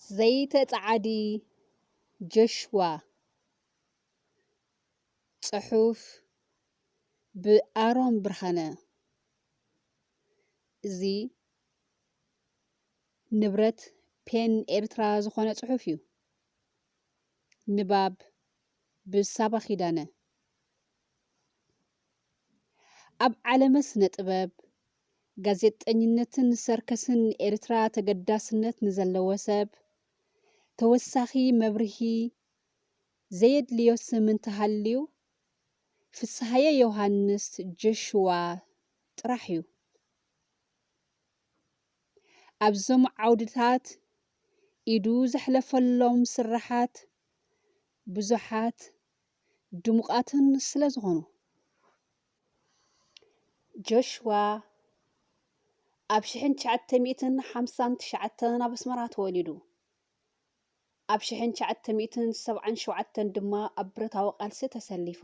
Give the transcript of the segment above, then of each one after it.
ዘይተጻዓዲ ጆሽዋ። ጽሑፍ ብኣሮን ብርሃነ። እዚ ንብረት ፔን ኤርትራ ዝኾነ ጽሑፍ እዩ። ንባብ ብሳባ ኪዳነ። ኣብ ዓለመ ስነ ጥበብ፣ ጋዜጠኝነትን ሰርከስን ኤርትራ ተገዳስነት ንዘለዎ ሰብ፣ ተወሳኺ መብርሂ ዘየድልዮ ስም እንተሃልዩ፣ ፍስሃየ ዮሃንስ ጆሽዋ ጥራሕ እዩ። ኣብዞም ዓውድታት ኢዱ ዘሕለፈሎም ስርሓት ብዙሓት ድሙቓትን ስለ ዝኾኑ። ጆሽዋ ኣብ ሽሕን ትሽዓተ ሚእትን ሓምሳን ትሽዓተን ኣብ ኣስመራ ተወሊዱ። ኣብ ሽሕን ትሽዓተ ሚእትን ሰብዓን ሸውዓተን ድማ ኣብ ብረታዊ ቃልሲ ተሰሊፉ።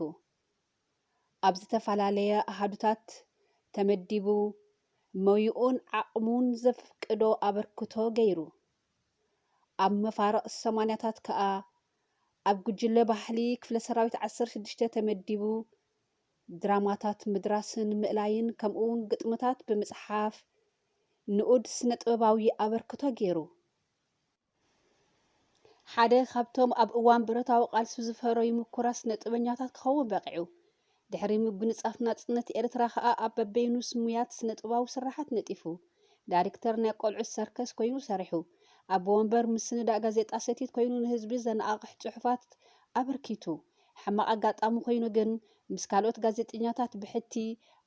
ኣብ ዝተፈላለየ ኣሃዱታት ተመዲቡ፣ ሞይኡን ዓቕሙን ዘፍቅዶ ኣበርክቶ ገይሩ። ኣብ መፋርቕ ሰማንያታት ከኣ ኣብ ጉጅለ ባህሊ ክፍለ ሰራዊት ዓሰርተ ሽዱሽተ ተመዲቡ፣ ድራማታት ምድራስን ምእላይን ከምኡውን ግጥምታት ብምጽሓፍ ንኡድ ስነ ጥበባዊ ኣበርክቶ ገይሩ። ሓደ ካብቶም ኣብ እዋን ብረታዊ ቃልሲ ዝፈረዩ ምኩራት ስነ ጥበኛታት ክኸውን በቒዑ። ድሕሪ ምጉንጻፍ ናጽነት ኤርትራ ከኣ ኣብ በበይኑ ስሙያት ስነ ጥበባዊ ስርሓት ነጢፉ። ዳይሬክተር ናይ ቆልዑት ሰርከስ ኮይኑ ሰሪሑ። ኣቦ ወንበር ምስንዳእ ጋዜጣ ሰቲት ኮይኑ ንህዝቢ ዘነቓቕሕ ጽሑፋት ኣበርኪቱ። ሕማቕ ኣጋጣሚ ኮይኑ ግን ምስ ካልኦት ጋዜጠኛታት ብሕቲ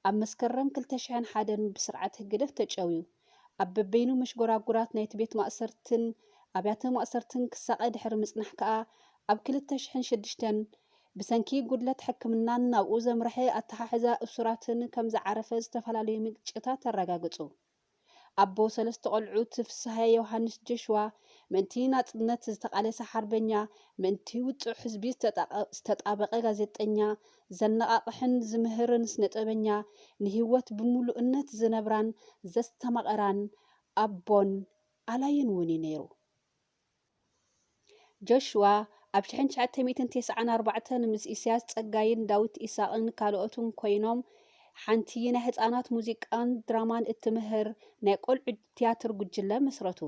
ኣብ መስከረም ክልተ ሽሕን ሓደን ብስርዓት ህግደፍ ተጨውዩ። ኣብ በበይኑ መሽጎራጉራት ናይቲ ቤት ማእሰርትን ኣብያተ ማእሰርትን ክሳቐ ድሕሪ ምጽናሕ ከኣ ኣብ ክልተ ሽሕን ሽዱሽተን ብሰንኪ ጉድለት ሕክምናን ናብኡ ዘምርሐ ኣተሓሕዛ እሱራትን ከም ዝዓረፈ ዝተፈላለዩ ምንጭታት ኣረጋግጹ። ኣቦ ሰለስተ ቆልዑት ፍስሃየ ዮሃንስ ጆሽዋ፣ ምእንቲ ናጽነት ዝተቓለሰ ሓርበኛ፣ ምእንቲ ውጹዕ ህዝቢ ዝተጣቐ-፣ ዝተጣበቐ ጋዜጠኛ፣ ዘነቓቕሕን ዝምህርን ስነ ጥበበኛ፣ ንህይወት ብምሉእነት ዝነብራን ዘስተማቐራን ኣቦን ኣላይን እውን እዩ ነይሩ። ጆሽዋ ኣብ ሽሕን ትሽዓተ ሚእትን ተስዓን ኣርባዕተን ምስ ኢሳያስ ጸጋይን ዳዊት ኢሳቕን ካልኦትን ኮይኖም ሓንቲ ናይ ህጻናት ሙዚቃን ድራማን እትምህር ናይ ቆልዑ ትያትር ጉጅለ መስረቱ።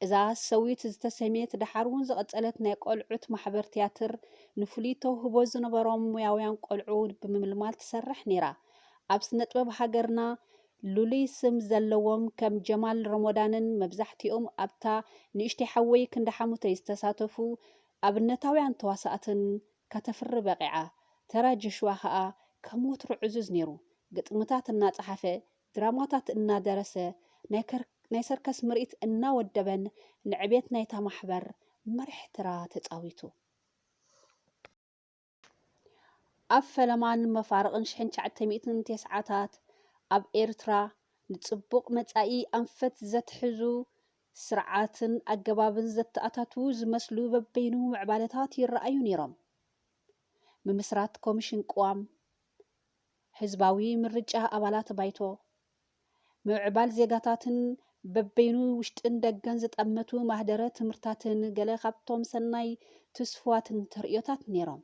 እዛ ሰዊት ዝተሰምየት ደሓር እውን ዝቐጸለት ናይ ቆልዑት ማሕበር ትያትር ንፍሉይ ተውህቦ ዝነበሮም ሞያውያን ቆልዑ ብምምልማል ትሰርሕ ነይራ። ኣብ ስነ ጥበብ ሃገርና ልሉይ ስም ዘለዎም ከም ጀማል ረሞዳንን መብዛሕትኦም ኣብታ ንእሽተይ ሓወይ ክንዲ ሓሙተይ ዝተሳተፉ ኣብነታውያን ተዋሳእትን ከተፍሪ በቒዓ። ተራ ጆሽዋ ኸኣ ከም ወትሩ ዕዙዝ ነይሩ። ግጥምታት እናጸሓፈ፣ ድራማታት እናደረሰ፣ ናይ ከር-፣ ናይ ሰርከስ ምርኢት እናወደበን ንዕቤት ናይታ ማሕበር መሪሕ ተራ ተጻዊቱ። ኣብ ፈለማን መፋርቕን ሽሕን ትሽዓተ ሚእትን ተስዓታት ኣብ ኤርትራ ንጽቡቕ መጻኢ ኣንፈት ዘትሕዙ ስርዓትን ኣገባብን ዘተኣታትዉ ዝመስሉ በበይኑ ምዕባለታት ይረኣዩ ነይሮም። ምምስራት ኮሚሽን ቅዋም፣ ህዝባዊ ምርጫ ኣባላት ባይቶ፣ ምምዕባል ዜጋታትን በበይኑ ውሽጥን ደገን ዝጠመቱ ማህደረ ትምህርታትን ገለ ካብቶም ሰናይ ትስፉዋትን ተርእዮታት ነይሮም።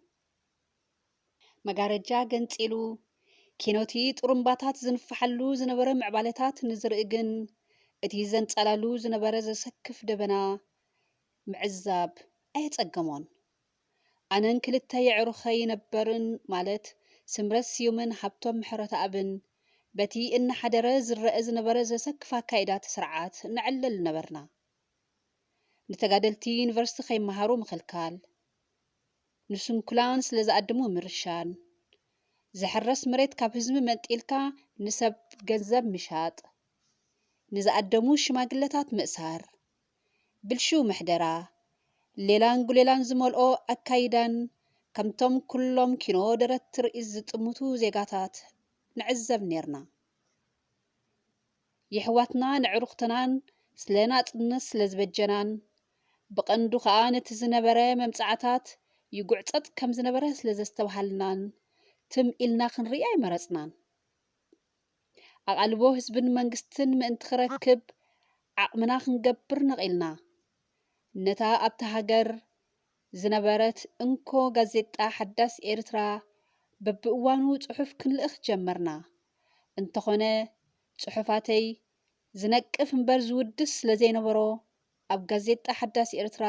መጋረጃ ገንጺሉ፣ ኪኖቲ ጥሩምባታት ዝንፍሓሉ ዝነበረ ምዕባለታት ንዝርኢ ግን፣ እቲ ዘንጸላሉ ዝነበረ ዘሰክፍ ደበና ምዕዛብ ኣየጸገሞን። ኣነን ክልተ የዕሩኸይ ነበርን፣ ማለት ስምረት ስዩምን ሃብቶም ምሕረተኣብን፣ በቲ እናሓደረ ዝረአ ዝነበረ ዘሰክፍ ኣካይዳ እቲ ስርዓት ነዕልል ነበርና። ንተጋደልቲ ዩኒቨርሲቲ ከይመሃሩ ምኽልካል፣ ንስንኩላን ስለ ዝኣድሙ ምርሻን፣ ዝሕረስ መሬት ካብ ህዝቢ መንጢልካ ንሰብ ገንዘብ ምሻጥ፣ ንዝኣደሙ ሽማግለታት ምእሳር፣ ብልሽው ምሕደራ፣ ሌላን ጉሌላን ዝመልኦ ኣካይዳን ከምቶም ኩሎም ኪኖ ደረት ትርኢት ዝጥምቱ ዜጋታት ንዕዘብ ኔርና። የሕዋትና ነዕሩኽትናን ስለ ናጽነት ስለ ዝበጀናን፣ ብቐንዱ ኸኣ ነቲ ዝነበረ መምጽዓታት ይጉዕጸጽ ከም ዝነበረ ስለ ዘስተብሃልናን፣ ትም ኢልና ክንርኢ ኣይመረጽናን። ኣቓልቦ ህዝብን መንግስትን ምእንቲ ክረክብ ዓቕምና ክንገብር ነቒልና። ነታ ኣብታ ሃገር ዝነበረት እንኮ ጋዜጣ ሓዳስ ኤርትራ በብእዋኑ ጽሑፍ ክንልእኽ ጀመርና። እንተኾነ፣ ጽሑፋተይ ዝነቅፍ እምበር ዝውድስ ስለ ዘይነበሮ፣ ኣብ ጋዜጣ ሓዳስ ኤርትራ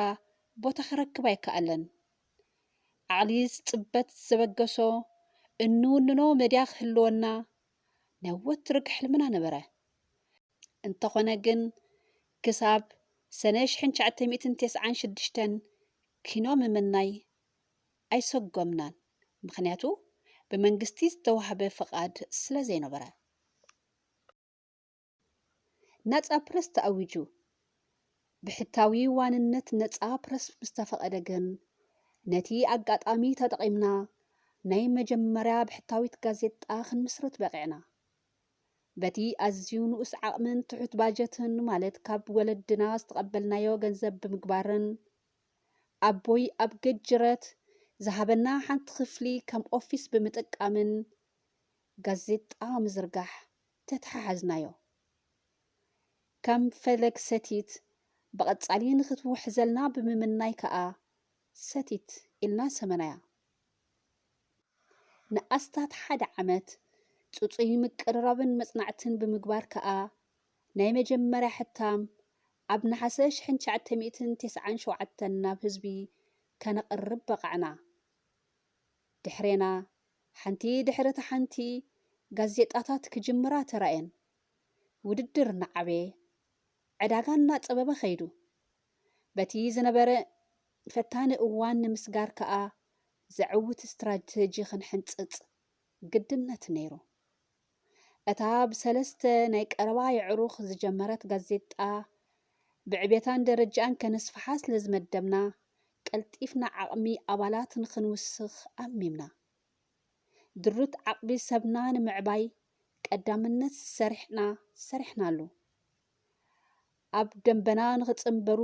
ቦታ ክረክብ ኣይከኣለን። ዓቕሊ ጽበት ዘበገሶ እንውንኖ መድያ ክህልወና ናይ ወትሩ ሕልምና ነበረ። እንተኾነ ግን፣ ክሳብ ሰነ ሽሕን ትሽዓተ ሚእትን ተስዓን ሽዱሽተን ኪኖ ምምናይ ኣይሰጎምናን፣ ምኽንያቱ ብመንግስቲ ዝተዋህበ ፍቓድ ስለ ዘይነበረ። ናጻ ፕረስ ተኣዊጁ። ብሕታዊ ዋንነት ነጻ ፕረስ ምስ ተፈቐደ ግን፣ ነቲ ኣጋጣሚ ተጠቒምና ናይ መጀመርያ ብሕታዊት ጋዜጣ ክንምስርት በቒዕና። በቲ ኣዝዩ ንኡስ ዓቕምን ትሑት ባጀትን፣ ማለት ካብ ወለድና ዝተቐበልናዮ ገንዘብ ብምግባርን ኣቦይ ኣብ ገጅረት ዝሃበና ሓንቲ ክፍሊ ከም ኦፊስ ብምጥቃምን ጋዜጣ ምዝርጋሕ ተተሓሓዝናዮ። ከም ፈለግ ሰቲት ብቐጻሊ ንኽትውሕዘልና ብምምናይ ከኣ ሰቲት ኢልና ሰመናያ። ንኣስታት ሓደ ዓመት ጽጹይ ምቅርራብን መጽናዕትን ብምግባር ከኣ ናይ መጀመርያ ሕታም ኣብ ነሓሰ ሽሕን ትሽዓተ ሚእትን ተስዓን ሸውዓተን ናብ ህዝቢ ከነቕርብ በቓዕና። ድሕሬና ሓንቲ ድሕሪ እታ ሓንቲ ጋዜጣታት ክጅምራ ተራእየን። ውድድር እናዓበየ፣ ዕዳጋ እናጸበበ ከይዱ። በቲ ዝነበረ ፈታኒ እዋን ንምስጋር ከኣ ዘዕውት ስትራተጂ ክንሕንጽጽ ግድነት ነይሩ። እታ ብሰለስተ ናይ ቀረባ የዕሩኽ ዝጀመረት ጋዜጣ ብዕቤታን ደረጃኣን ከነስፍሓ ስለ ዝመደብና፣ ቀልጢፍና ዓቕሚ ኣባላት ንኽንውስኽ ኣሚምና። ድሩት ዓቕሚ ሰብና ንምዕባይ ቀዳምነት ሰሪሕና ሰሪሕናሉ። ኣብ ደንበና ንኽጽንበሩ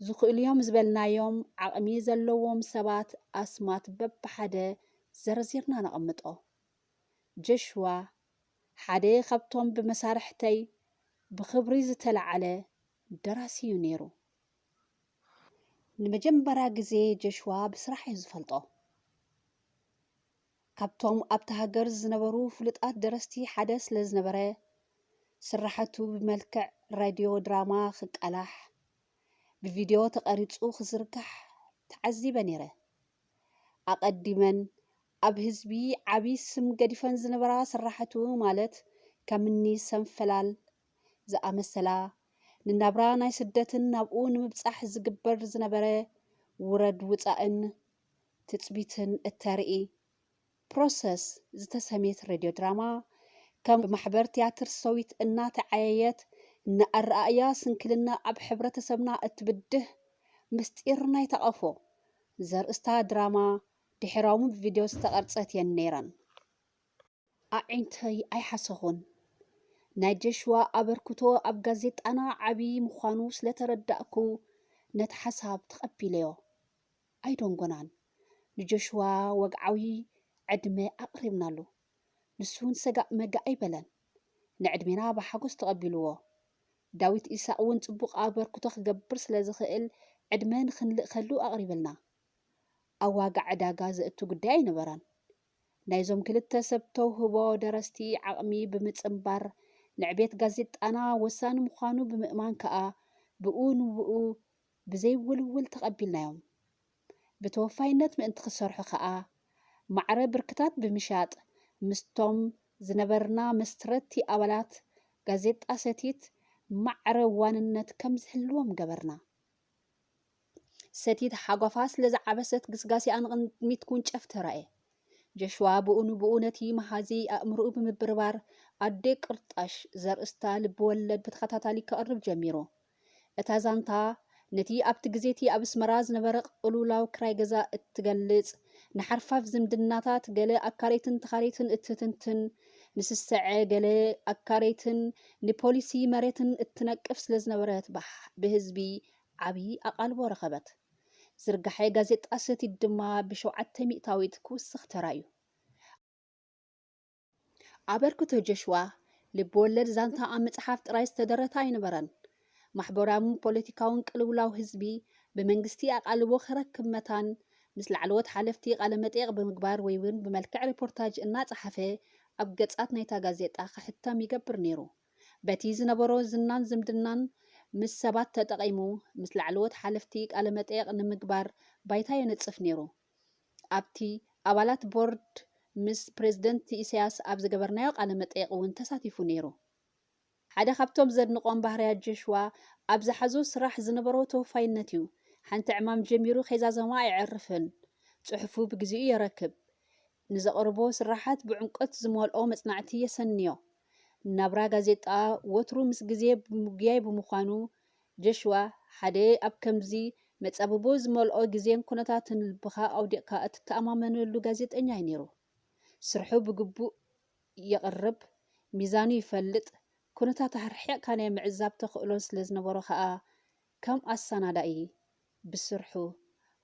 ዝኽእሉ'ዮም ዝበልናዮም ዓቕሚ ዘለዎም ሰባት ኣስማት በብሓደ ዘርዚርና ነቐምጦ። ጆሽዋ ሓደ ካብቶም ብመሳርሕተይ ብኽብሪ ዝተለዓለ ደራሲ'ዩ ነይሩ። ንመጀመርያ ግዜ ጆሽዋ ብስራሕ እየ ዝፈልጦ። ካብቶም ኣብታ ሃገር ዝነበሩ ፍሉጣት ደረስቲ ሓደ ስለ ዝነበረ፣ ስራሓቱ ብመልክዕ ራድዮ ድራማ ክቃላሕ፣ ብቪድዮ ተቐሪጹ ክዝርጋሕ ተዓዚበ ነይረ። ኣቐዲመን ኣብ ህዝቢ ዓቢ ስም ገዲፈን ዝነበራ ስራሓቱ፣ ማለት ከምኒ ሰንፈላል ዝኣመሰላ፣ ንናብራ ናይ ስደትን ናብኡ ንምብጻሕ ዝግበር ዝነበረ ውረድ ውጻእን ትጽቢትን እተርኢ ፕሮሰስ ዝተሰምየት ሬድዮ ድራማ፣ ከም ማሕበር ትያትር ሰዊት እናተዓየየት፣ ንኣረኣእያ ስንክልና ኣብ ሕብረተሰብና እትብድህ ምስጢር ናይታ ቀፎ ዘርእስታ ድራማ ድሒራውን ብቪድዮ ዝተቐርጸት እየን ነይረን። ኣዒንተይ ኣይሓሰኹን። ናይ ጆሽዋ ኣበርክቶ ኣብ ጋዜጣና ዓቢ ምዃኑ ስለ ተረዳእኩ፣ ነቲ ሓሳብ ተቐቢለዮ። ኣይደንጎናን። ንጆሽዋ ወግዓዊ ዕድመ ኣቕሪብናሉ። ንሱ እውን ሰጋእ መጋእ ኣይበለን። ንዕድሜና ብሓጎስ ተቐቢልዎ። ዳዊት ኢሳቕ እውን ጽቡቕ ኣበርክቶ ክገብር ስለ ዝኽእል፣ ዕድመ ንኽንልእከሉ ኣቕሪብልና። ኣብ ዋጋ ዕዳጋ ዘእቱ ጉዳይ ኣይነበረን። ናይዞም ክልተ ሰብ ተውህቦ ደረስቲ ዓቕሚ ብምጽንባር፣ ንዕቤት ጋዜጣና ወሳኒ ምዃኑ ብምእማን ከኣ፣ ብኡ ንብኡ ብዘይ ውልውል ተቐቢልናዮም። ብተወፋይነት ምእንቲ ክሰርሑ ከኣ፣ ማዕረ ብርክታት ብምሻጥ፣ ምስቶም ዝነበርና መስረትቲ ኣባላት ጋዜጣ ሰቲት ማዕረ ዋንነት ከም ዝህልዎም ገበርና። ሰቲት ሓጓፋ ስለ ዝዓበሰት፣ ግስጋሴኣ ንቕድሚት ክውንጨፍ ተራእየ። ጆሽዋ ብኡ ንብኡ ነቲ መሃዚ ኣእምሮኡ ብምብርባር፣ ኣደይ ቅርጣሽ ዘርእስታ ልብ-ወለድ ብተኸታታሊ ከቕርብ ጀሚሩ። እታ ዛንታ፣ ነቲ ኣብቲ ግዜ'ቲ ኣብ ኣስመራ ዝነበረ ቅልውላው ክራይ ገዛ እትገልጽ፣ ንሓርፋፍ ዝምድናታት ገለ ኣካረይትን ተኻረይትን እትትንትን፣ ንስስዐ ገለ ኣካረይትን ንፖሊሲ መሬትን እትነቅፍ ስለ ዝነበረት፣ ብህ-፣ ብህዝቢ ዓቢ ኣቓልቦ ረኸበት። ዝርጋሐ ጋዜጣ ሰቲት ድማ ብሸውዓተ ሚእታዊት ክውስኽ ተራእዩ። ኣበርክቶ ጆሽዋ፣ ልብ-ወለድ ዛንታ ኣብ መጽሓፍ ጥራይ ዝተደረተ ኣይነበረን። ማሕበራውን ፖለቲካውን ቅልውላው ህዝቢ ብመንግስቲ ኣቓልቦ ክረክብ መታን ምስ ላዕለዎት ሓለፍቲ ቃለ መጠይቕ ብምግባር ወይ እውን ብመልክዕ ሪፖርታጅ እናጸሓፈ ኣብ ገጻት ናይታ ጋዜጣ ክሕተም ይገብር ነይሩ። በቲ ዝነበሮ ዝናን ዝምድናን ምስ ሰባት ተጠቒሙ ምስ ላዕለዎት ሓለፍቲ ቃለ መጠይቕ ንምግባር ባይታ የነጽፍ ነይሩ። ኣብቲ ኣባላት ቦርድ ምስ ፕሬዝደንት ኢሳያስ ኣብ ዝገበርናዮ ቃለ መጠይቕ እውን ተሳቲፉ ነይሩ። ሓደ ካብቶም ዘድንቖም ባህርያት ጆሽዋ ኣብ ዝሓዞ ስራሕ ዝነበሮ ተወፋይነት እዩ። ሓንቲ ዕማም ጀሚሩ ከይዛዘማ ኣየዕርፍን። ጽሑፉ ብግዜኡ የረክብ። ንዘቕርቦ ስራሓት ብዕምቆት ዝመልኦ መጽናዕቲ የሰንዮ። ናብራ ጋዜጣ ወትሩ ምስ ግዜ ብምጉያይ ብምዃኑ ጆሽዋ ሓደ ኣብ ከምዚ መጻብቦ ዝመልኦ ግዜን ኩነታትን ልብኻ ኣውዲቕካ እትተኣማመነሉ ጋዜጠኛ እዩ ነይሩ። ስርሑ ብግቡእ የቕርብ፣ ሚዛኑ ይፈልጥ፣ ኩነታት ኣርሒቕካ ናይ ምዕዛብ ተኽእሎን ስለ ዝነበሮ ከኣ ከም ኣሰናዳኢ ብስርሑ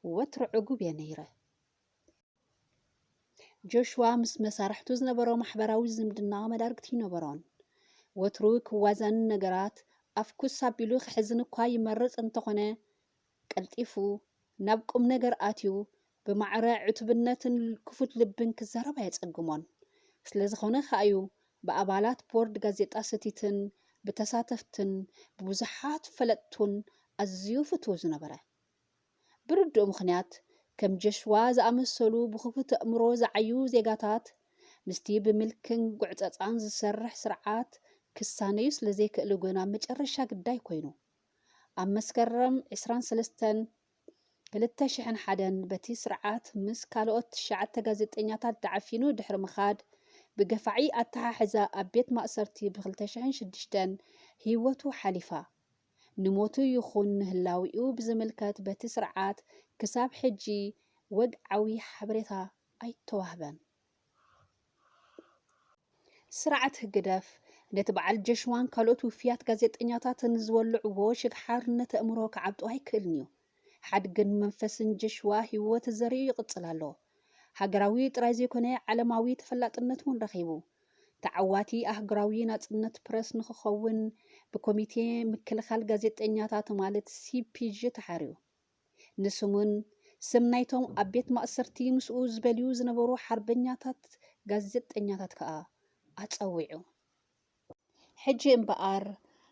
ወትሩ ዕጉብ እየ ነይረ። ጆሽዋ ምስ መሳርሕቱ ዝነበሮ ማሕበራዊ ዝምድና መዳርግቲ ኣይነበሮን። ወትሩ ክዋዘን ነገራት ኣፍኩስ ኣቢሉ ክሕዝን እኳ ይመርጽ እንተኾነ፣ ቀልጢፉ ናብ ቁም ነገር ኣትዩ ብማዕረ ዕቱብነትን ክፉት ልብን ክዛረብ ኣየጸግሞን። ስለ ዝኾነ ከኣ'ዩ ብኣባላት ቦርድ ጋዜጣ ሰቲትን ብተሳተፍትን ብብዙሓት ፈለጥቱን ኣዝዩ ፍቱው ዝነበረ። ብርዱእ ምኽንያት፣ ከም ጀሽዋ ዝኣመሰሉ ብኽፉት ኣእምሮ ዝዓዩ ዜጋታት፣ ምስቲ ብምልክን ጉዕጸጻን ዝሰርሕ ስርዓት ክሳነዩ ስለ ዘይክእሉ ግን ኣብ መጨረሻ ግዳይ ኮይኑ። ኣብ መስከረም ዕስራን ሰለስተን ክልተ ሽሕን ሓደን በቲ ስርዓት ምስ ካልኦት ትሽዓተ ጋዜጠኛታት ተዓፊኑ ድሕሪ ምኻድ፣ ብገፋዒ ኣተሓሕዛ ኣብ ቤት ማእሰርቲ ብ ክልተ ሽሕን ሽዱሽተን ህይወቱ ሓሊፋ። ንሞቱ ይኹን ንህላዊኡ ብዝምልከት በቲ ስርዓት ክሳብ ሕጂ ወግዓዊ ሓበሬታ ኣይተዋህበን። ስርዓት ህግደፍ ነቲ በዓል ጀሽዋን ካልኦት ውፍያት ጋዜጠኛታትን ዝወልዕዎ ሽግሓርነት ኣእምሮ ክዓብጦ ኣይክእልን እዩ። ሓድግን መንፈስን ጀሽዋ ህይወት ዘርኡ ይቕጽል ኣሎ። ሃገራዊ ጥራይ ዘይኮነ ዓለማዊ ተፈላጥነት እውን ረኺቡ። ተዓዋቲ ኣህጉራዊ ናጽነት ፕረስ ንኽኸውን ብኮሚቴ ምክልኻል ጋዜጠኛታት ማለት ሲ ፒ ጂ ተሓርዩ። ንስሙን ስም ናይቶም ኣብ ቤት ማእሰርቲ ምስኡ ዝበልዩ ዝነበሩ ሓርበኛታት ጋዜጠኛታት ከኣ ኣጸዊዑ። ሕጂ እምበኣር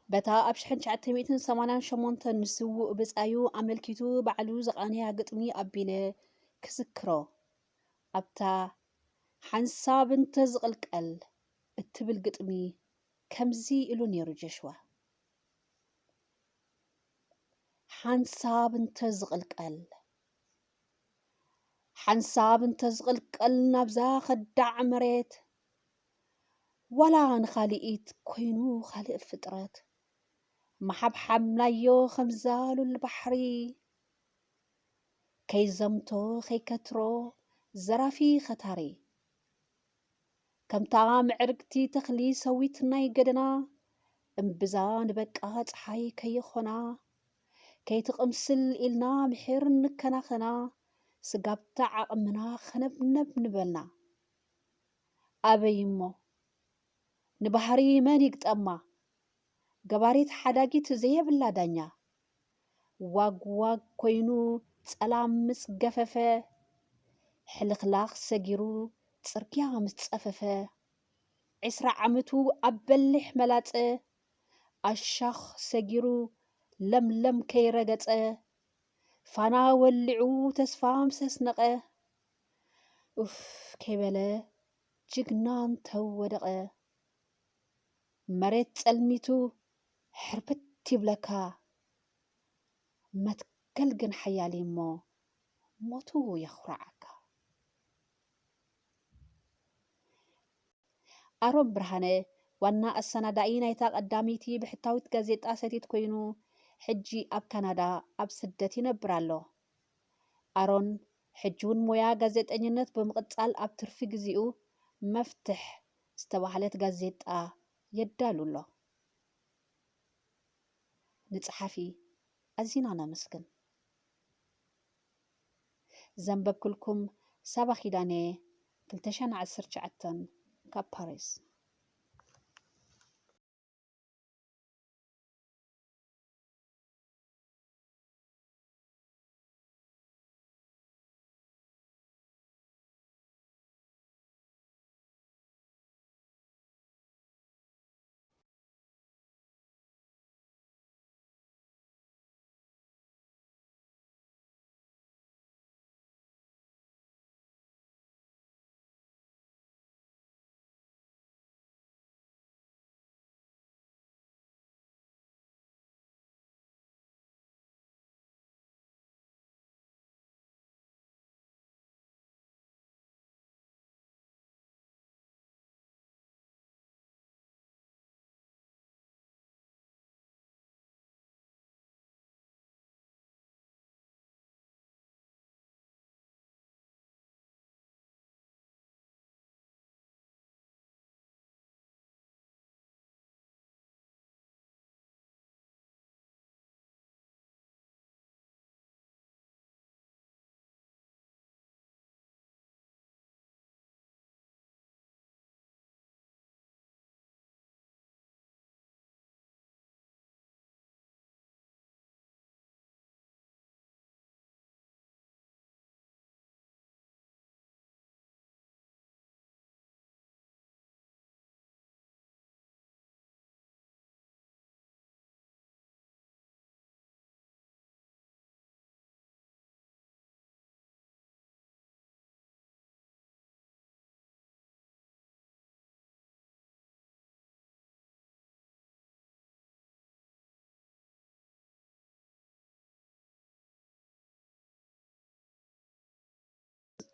በታ ኣብ ሽሕን ትሽዓተ ሚእትን ሰማንያን ሸሞንተን ንስዉእ ብጻዩ ኣመልኪቱ ባዕሉ ዘቓነያ ግጥሚ ኣቢለ ክዝክሮ። ኣብታ ሓንሳብ እንተ ዝቕልቀል እትብል ግጥሚ ከምዚ ኢሉ ነይሩ ጀሽዋ። ሓንሳብ እንተ ዝቕልቀል፣ ሓንሳብ እንተ ዝቕልቀል ናብዛ ኸዳዕ መሬት፣ ዋላ ንኻልኢት ኮይኑ ካልእ ፍጥረት፣ ምሓብሓብናዮ ከምዛ ሉል ባሕሪ፣ ከይዘምቶ ከይከትሮ ዘራፊ ኸታሪ። ከምታ ምዕርግቲ ተኽሊ ሰዊት ናይ ገደና፣ እምብዛ ንበቃ ጸሓይ ከይኾና፣ ከይትቕምስል ኢልና ምሒር ንከናኸና፣ ስጋብታ ዓቕምና ኸነብነብ ንበልና። ኣበይ እሞ ንባህሪ መን ይግጠማ? ገባሪት ሓዳጊት ዘየብላ ዳኛ። ዋግ ዋግ ኮይኑ ጸላም ምስ ገፈፈ፣ ሕልኽላኽ ሰጊሩ ጽርግያ ምስ ጸፈፈ፣ ዕስራ ዓመቱ ኣብ በሊሕ መላጸ፣ ኣሻኽ ሰጊሩ ለምለም ከይረገጸ፣ ፋና ወሊዑ ተስፋ ምስ ኣስነቐ፣ ኡፍ ከይበለ ጅግና እንተወደቐ፣ መሬት ጸልሚቱ ሕርብት ይብለካ። መትከል ግን ሓያል እሞ ሞቱ የኹርዓካ። ኣሮን ብርሃነ ዋና ኣሰናዳኢ ናይታ ቀዳመይቲ ብሕታዊት ጋዜጣ ሰቲት ኮይኑ፣ ሕጂ ኣብ ካናዳ ኣብ ስደት ይነብር ኣሎ። ኣሮን ሕጂ እውን ሞያ ጋዜጠኝነት ብምቕጻል ኣብ ትርፊ ግዜኡ መፍትሕ ዝተባህለት ጋዜጣ የዳሉ ኣሎ። ንጸሓፊ ኣዚና ነመስግን። ዘንበብኩልኩም ሳባ ኪዳነ፣ ክልተ ሽሕን ዓሰርተ ትሽዓተን፣ ካብ ፓሪስ።